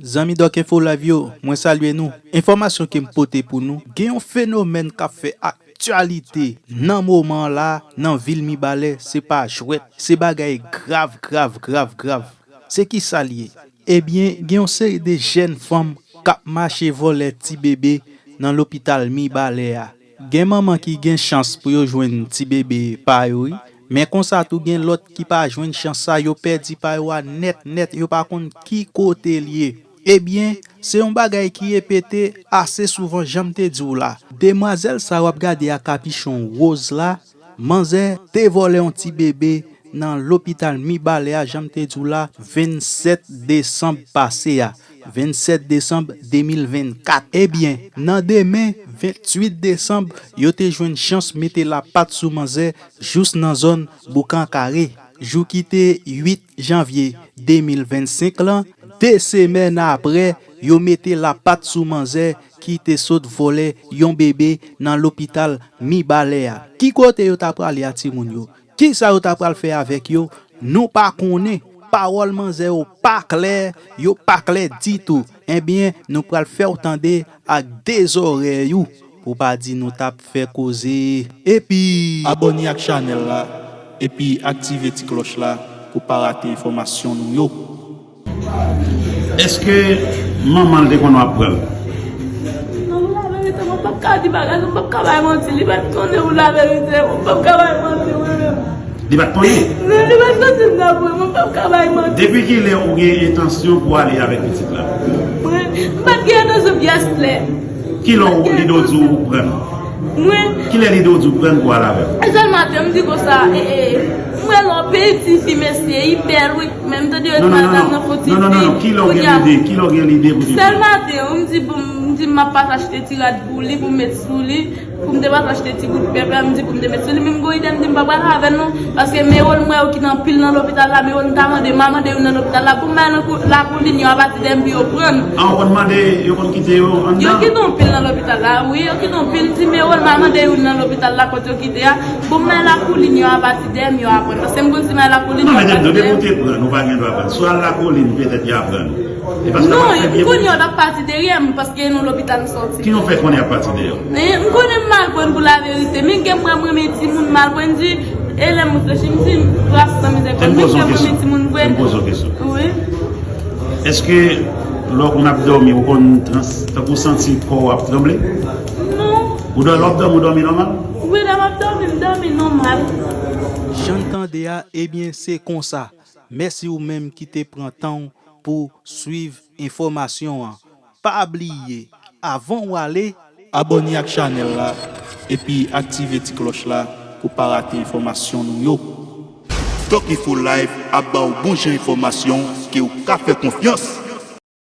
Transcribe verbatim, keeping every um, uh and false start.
Zanmi Doc Info Live yo, mwen salye nou. Enfòmasyon ke m pote pou nou, gen yon fenomèn k ap fè aktyalite nan moman la nan vil Mibalè, se pa jwèt, se bagay grav, grav, grav, grav. Se kisa l ye? Ebyen, gen yon seri de jèn fanm k ap mache vòlè ti bebe nan lopital Mibalè a. Gen manman ki gen chans pou yo jwenn ti bebe pa yo, wi. Men konsa tou gen lòt ki pa jwenn chans sa, yo pèdi pa yo a nèt, nèt, yo pa konn ki kote l ye. Ebyen, se yon bagay ki repete ase souvan, jan m te di w la. Demwazèl sa w ap gade a kapichon woz la, manzè te vòlè yon ti bebe nan lopital Mibalè a, jan m te di w la, vennsèt desanm pase a, vennsèt desanm de mil vennkat. Ebyen, nan demen, venntuit desanm, yo te jwenn chans mete lapat sou manzè jous nan zòn Boukan Kare. Jou ki te uit janvye de mil vennsenk lan, de semèn apre, yo mete lapat sou manzè ki te sot vòlè yon bebe nan lopital Mibalè a. Ki kote yo ta prale a timoun yo? Kisa yo ta pral fè avèk yo? Nou pa konnen. Pawòl manzè yo pa klè, yo pa klè ditou. Ebyen, nou pral fè w tande ak de zòrèy ou, pou w pa di nou t ap fè koze. Epi abòne ak chanèl la, epi aktive ti klòch la pou w pa rate enfòmasyon nou yo. Èske manman l te konn w ap pran l? Non, pou laverite, mwen p ap ka di bagay sa, mwen p ap ka bay manti. Li pa t konnen, pou laverite, mwen p ap ka bay manti, mwen menm. Li pa t konnen? Non, li pa t konnen m t ap pran l, mwen p ap ka bay manti. Depi kilè ou gen entansyon pou ale avèk pitit la? Mwen, m pa t gen entansyon, pyès lè. Kilè w, li di w di w pran l? Mwen. Kilè li di w di w pran l pou al avè l? E sèl maten, m di konsa, e, e, m wè lè w peye tifi, mesye, li bèl, wi. Men m tande yo di madanm nan fon tifi. Non, non, non, non, non. Kilè w gen lide, kilè w gen lide pou te pran l? Sèl maten, m di, bon, m di m ap pase achte ti rad pou li, pou m met sou li, pou m te pase achte ti goud pèpè, m di pou m te met sou li, men m gon ide, m di m pa pral avè l non, paske Mewol m wè yo kite anpil nan lopital la, Mewol m ta mande, m a mande youn nan lopital la, pou m bay lakou-, lakoulin yo apati dèyè m pou yo pran l. A, ou konn mande, yo konn kite yo anndan? Yo kite anpil nan lopital la, wi, yo kite anpil, m di Mewol m a mande youn nan lopital la kote yo kite a, pou m bay lakoulin yo apati dèyè m yo a pran l, paske m konn si m bay lakoulin yo apati dèyè m. Non, men depi w te pran l, ou pa gen dwa pran l. Si w al lakoulin, petèt y a pran l. Non, epi kounye a yo t ap pati dèyè m, paske nan lopital m sòti. Ki nou fè konnen y ap pati dèyè w? Eh, m konnen m mal pran pou laverite. Men gen mwen, m renmen timoun, m mal pran, m di, e lè m reflechi, m di, ras san mizè kò, men m renmen timoun vre. Fè m poze w kesyon. Wi. Èske lè w konn ap dòmi, ou konn trans-, tankou w santi kò w ap tranble? Non. Ou dò-, lè w ap dòmi, ou dòmi nòmal? Wi, lè m ap dòmi, m dòmi nòmal. Jan n tande a, ebyen, se konsa. Mèsi ou menm ki te pran tan w pou w swiv enfòmasyon an. Pa bliye, avan w ale, abòne ak chanèl la, epi aktive ti klòch la pou w pa rate enfòmasyon nou yo. Doc Info Live ap ba w bon jan enfòmasyon ke w ka fè konfyans.